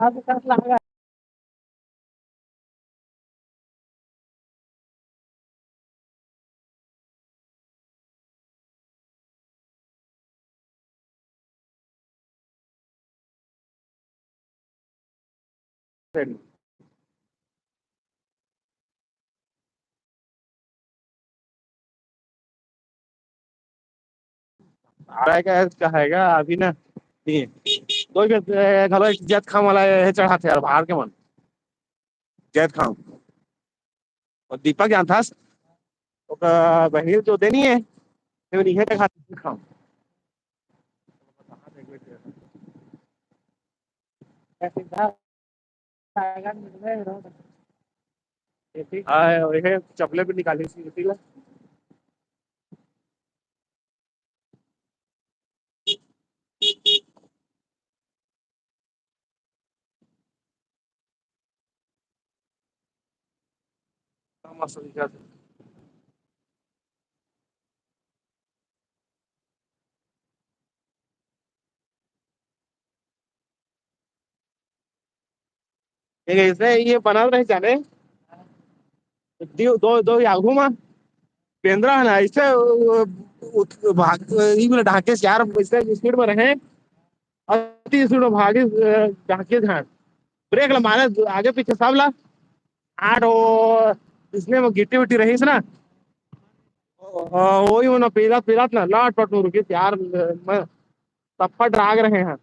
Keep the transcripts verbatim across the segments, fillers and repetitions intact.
अब कस लगा। आएगा, कहेगा अभी ना। ये दो के, ए, घलो एक जैत खाम वाला हे चढ़ाथे यार, बाहर के मन। जैत खाम। अउ दीपक जानथस, ओकर बहिनी जो देनी हे, ते मन इहे चढ़ाथे जैत खाम। आय, ओहे चपले भी निकाली सी, उसी ला। मस्त दिखत हे। एक ऐसे ये बनल रहे जाने, दो, दो, दो आगू मा बेंदरा हे ना, ऐसे उ-, उ-, भाग, ई बोले ढाकेश यार, ऐसे स्पीड में रहे, अति स्पीड में भागे, अ, ढाकेश धान। ब्रेक ला मारे, आगे पीछे सब ला, आठ वो, इसने में गिट्टी उट्टी रहीस ना, अ, वही वो ना पीलत, पीलत ना, लट पट में रुकिस यार, मैं तब पर डराग रहे हैं,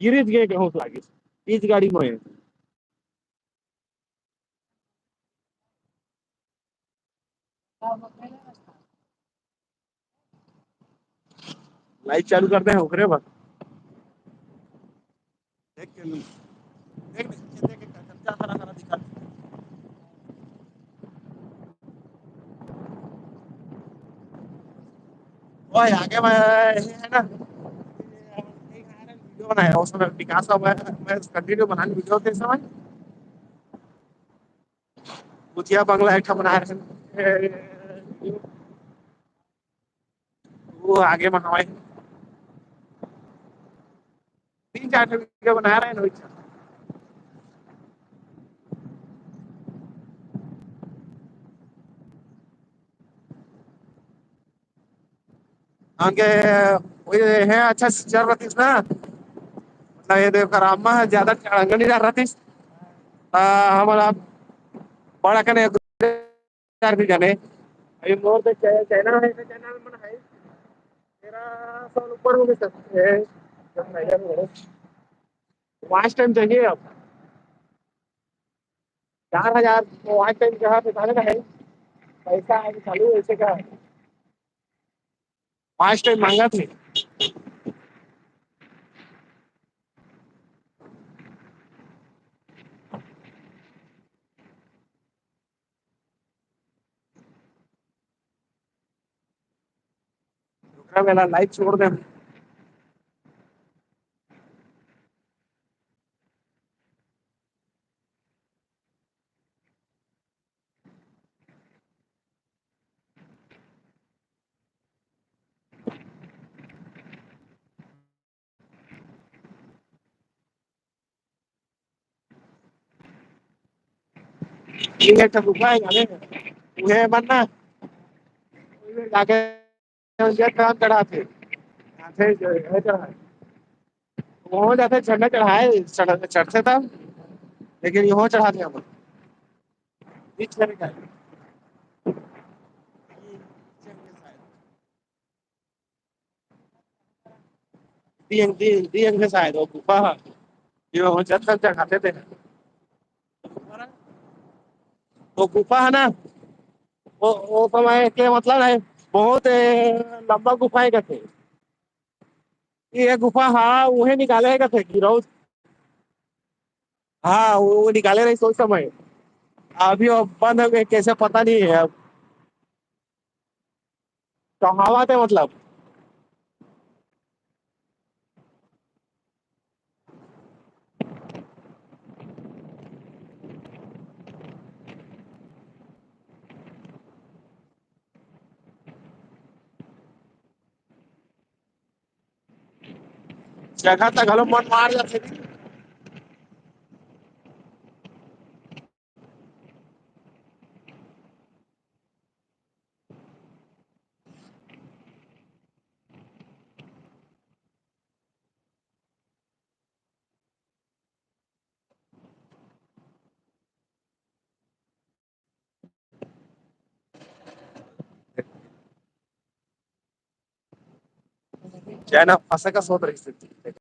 गिरिस गे कहूँ लागिस, इस गाड़ी में। लाइट चालू करते हैं ओकरे बाद। देख के, देख, देख, देख, कच्चा हरा हरा दिखा। ओए, आगे में ये है ना, वीडियो बनाया, उस समय विकास बाबा, मैं कंटिन्यू बनाने वीडियो के समय। भूतिया बंगला एक ठा बनाए रहे। वो आगे में हवाई तीन चार ठो वीडियो बना रहे हैं रोहित। हमके वही है, अच्छा चल रहा ना, मतलब ये देखो, रामा ज्यादा चढ़ंगा नहीं जा रहा था। हमला बड़ा कने चार भी जाने। अभी मोर तो चै-, चैनल है, चैनल मन है। तेरह सौ ऊपर हो गए सब। ए, जब मैं जाऊँ, वॉच टाइम चाहिए अब। चार हजार वॉच टाइम जहाँ पे डाले का है, पैसा आगे चालू है, ऐसे का है? वॉच टाइम मांगा थे। ओकरा वाला लाइव छोड़ दे। ये एक ठो गुफा है, जाने उहे मन ना, जाके उनके काम चढ़ाथे, जाथे जो है चढ़ाए, वहाँ जाथे झंडा चढ़ाए, चढ़-, चढ़थे तब, लेकिन यहाँ चढ़ाथे हम बीच में का। दियंग, दियंग, दियंग है शायद वो गुफा है। ये वो जत्था जगह थे। वो गुफा है ना, वो, वो समय के मतलब है, बहुत, ए, लंबा गुफा है कहते। ये गुफा, हाँ, उहे निकाले है कहते, गिरौद। हाँ, वो, वो निकाले रही सोच समय। अभी वो बंद हो गए, कैसे पता नहीं है अब। कहावत है मतलब। जगह तक घलो मन मार जाथे। क्या ना फंसा का सोच रही थी।